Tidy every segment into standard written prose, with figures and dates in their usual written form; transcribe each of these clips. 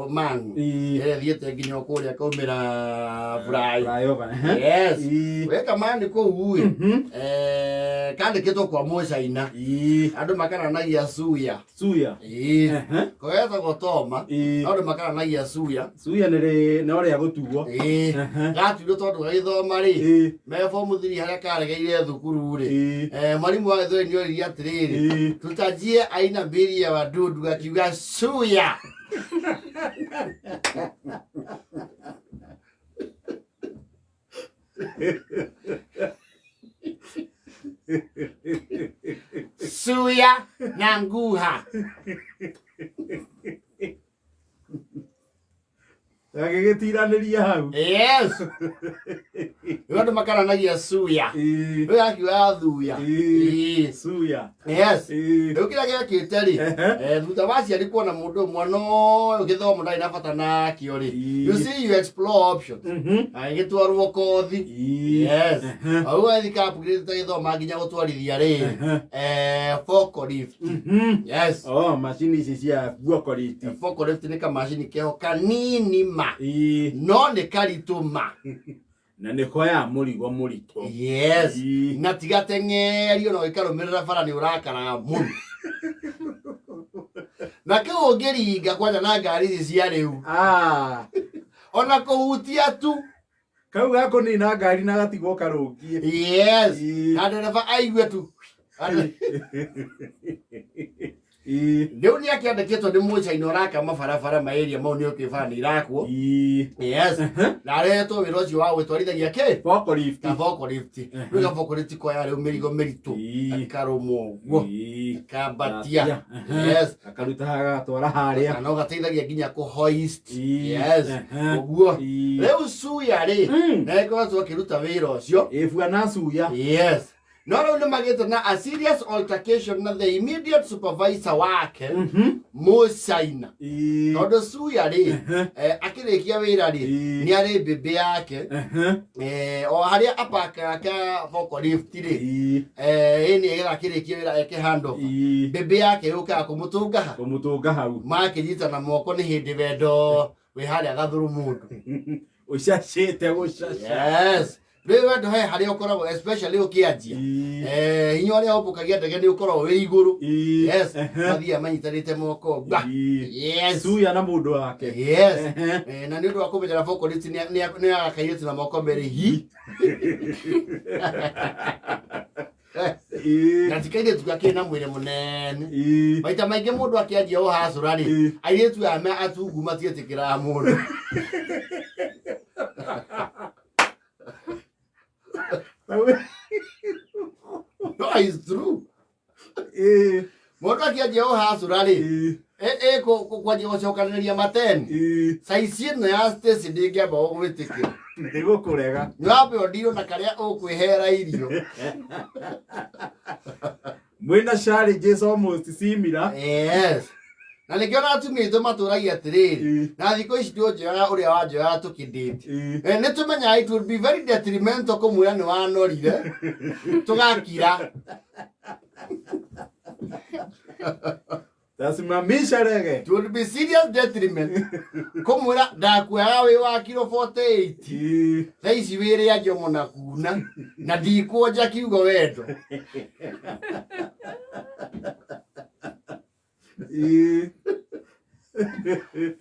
Mang'u ĩrĩa ĩthiĩte nginya o kũrĩa kaumĩra Fly. Flyover, ehe. Yes. Weka mani kũu ĩ kandĩkĩtwo kwa mũcaina, andũ makaranagia suya. Suya. Ĩĩ. Kogetagwo toma, no andũ makaranagia suya. Suya nĩ rĩ no rĩa gũtuo. Ĩĩ. Gatuirwo tondũ gagĩthoma rĩ, me form 3 harĩa karegeire thukuru rĩ, mwarimũ wa gĩthweri nĩ oririe atĩrĩrĩ, tutajie aina mbili ya wadudu, akiuga suya. Suya na nguha. Agĩgĩtiranĩria hau. Yes. Rĩu andũ makaranagia suya. Rĩu akiuga thuya. Suya. Yes. Rĩu kĩrĩa gĩekĩte rĩ, thutha wa aciari kuona mũndũ ũyũ mwana ũyũ gĩthomo ndarĩ na bata nakĩo rĩ, you see, you explore options. Agĩgĩtwarwo kothi. Yes. Hau agĩthiĩ ka upgrade gĩthoma nginya gũtwarithia rĩ, forklift. Yes. Oh, macini ici cia forklift. Forklift nĩ kamacini keho kanini ma. No nĩ karitũ ma. Na nĩ koya mũrigo mũritũ. Yes. Na tigateng'erio na ũgĩkarũmĩrĩra bara nĩ ũrakaraga mũno. Na kĩu ũngĩringa kwanja na ngari ici cia rĩu. Ona kũhutia tu. Kau gakũnina ngari na gatigwo karũngiĩ. Yes. Na ndereba aigue tu. Rĩu nĩ akĩandĩkĩtwo nĩ mũcaina ũraka mabarabara ma area mau, nĩ ũkĩ bara nĩ irakwo. Yes. Na arehetwo wĩra ũcio wa gwĩtwarithagia kĩ? Forklift. Ka forklift. Rĩu ka forklift koya rĩu mĩrigo mĩritũ. Akarũma ũguo. Akambatia. Yes. Akaruta haha agatwara harĩa. Na ũgateithagia nginya kũ hoist. Yes. Ũguo. Rĩu suya rĩ, na ĩkoretwo akĩruta wĩra ũcio. Ĩ buana suya. Yes. No rĩu nĩ magĩte na a serious altercation na the immediate supervisor wake mũcaina, tondũ suya rĩ, akĩrĩkia wĩra rĩ, nĩ arĩ mbĩmbĩ yake o harĩa apakaga ka forklift rĩ, ĩ nĩ getha akĩrĩkia wĩra eke handover, mbĩmbĩ yake yũkaga kũmũtũnga ha? Kũmũtũnga hau. Makĩnyitana moko, nĩ hĩndĩ wendo wĩ harĩa gathũrũ mũndũ. Ũcacĩte gũcaca. Yes, rĩu wendo he harĩa ũkoragwo, especially ũkĩanjia. Hinya ũrĩa ũmbũkagia ndege nĩ ũkoragwo wĩ igũrũ. Yes, mathiaga manyitanĩte moko ngwa. Yes. Suya na mũndũ wake. Yes. Na nĩ ũndũ wa kũmenyera forklift, nĩ agakairĩtu na moko merĩ hi. Na ti kairĩtu gakĩrĩ na mwĩrĩ mũnene. Maita maingĩ mũndũ akĩanjia ũhacũra rĩ, airĩtu aya me atungu matiĩtĩkĩraga mũndũ. No, it's true. Mũndũ akĩanjia ũhacũra rĩ, kwanjia gũcokanĩrĩria mateni, saici ĩno ya Stacy ndĩngĩamba gũgwĩtĩkĩra. Nĩgũkũrega. Nĩ wambe ũndirwo na karĩa ũkwĩhera irio. Mwĩna challenges almost similar. Yes, na nĩkĩo na atumia aitũ matũragia atĩrĩrĩ, na thikũ ici ndũnjoyaga ũrĩa wanjoyaga tũkĩndĩti. Nĩ tũmenyaga it would be very detrimental kũmwĩra nĩ wanorire, tũgakira. Tasimamisha rege. It would be serious detriment kũmwĩra ndakuoyaga wĩ wa kiro 48, thaa ici wĩ rĩa njomo na kuna na ndikuonja kiugo wendo.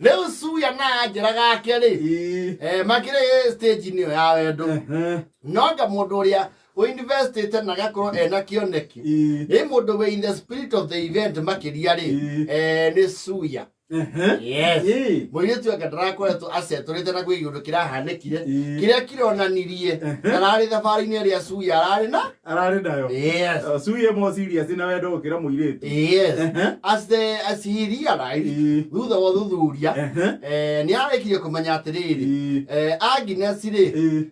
Rĩu suya na njĩra gake rĩ, makĩrĩ stage-inĩ ĩyo ya wendo, no nga mũndũ ũrĩa ũinvestĩte na agakorwo ena kĩoneki, ĩ mũndũ wĩ in the spirit of the event makĩria rĩ, nĩ suya. Yes. Mũirĩtu anga ndarakoretwo acetũrĩte na kwĩ kĩũndũ kĩrahanĩkire kĩrĩa kĩronanirie ararĩ thabarĩ-inĩ ĩrĩa suya ararĩ na Ararĩ nayo. Yes. Suya mo serious na wendo gũkĩra mũirĩtu. Yes. As he realized, thutha wa ũthuthuria, nĩ arĩkirie kũmenya atĩrĩrĩ, Agnes rĩ,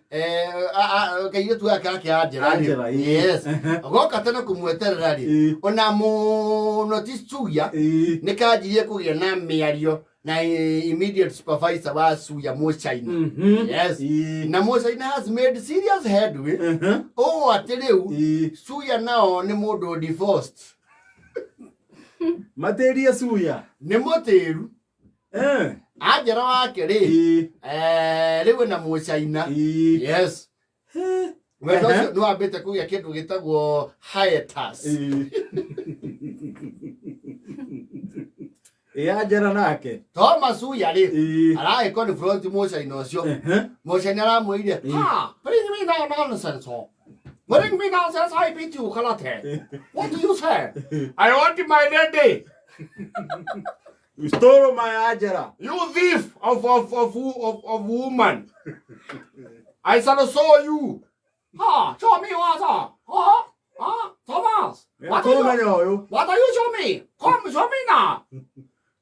kairĩtu gaka gake Angela rĩ, Angela, ĩĩ. Yes, goka tene kũmweterera rĩ, ona mũno ti suya, nĩ kanjirie kũgĩa na mĩario na immediate supervisor wa suya mũchaina. Yes. Na mũchaina has made serious headway ũũ atĩ rĩu suya nao nĩ mũndũ divorced. Matĩrie suya. Nĩ mũtĩru. Angela wake rĩ, rĩu ena mũcaina. Yes, wendo ũcio nĩ wambĩte kũgĩa kĩndũ gĩtagwo hiatus. Ĩ Angela nake. Thomas Uya rĩ, aragĩ confront mũcaina ũcio. Mũcaina aramwĩrire, "Ha, bring me no nonsense, oh. Bring me nonsense, I beat you karate. What do you say?" "I want my lady." You stole my Angela. "You thief of woman. I shall show you. Ha, show me what? Ha, ha, Thomas. What are you, Kũmenya ũyũ. what are you show me? Come show me now.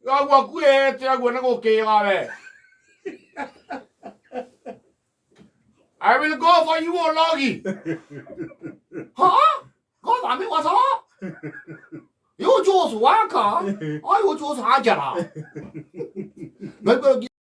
Agua kuete agua na gũkĩga we. I will go for you, Ologi. Huh? Go for me, what's up? You choose Waka, I will choose Angela." No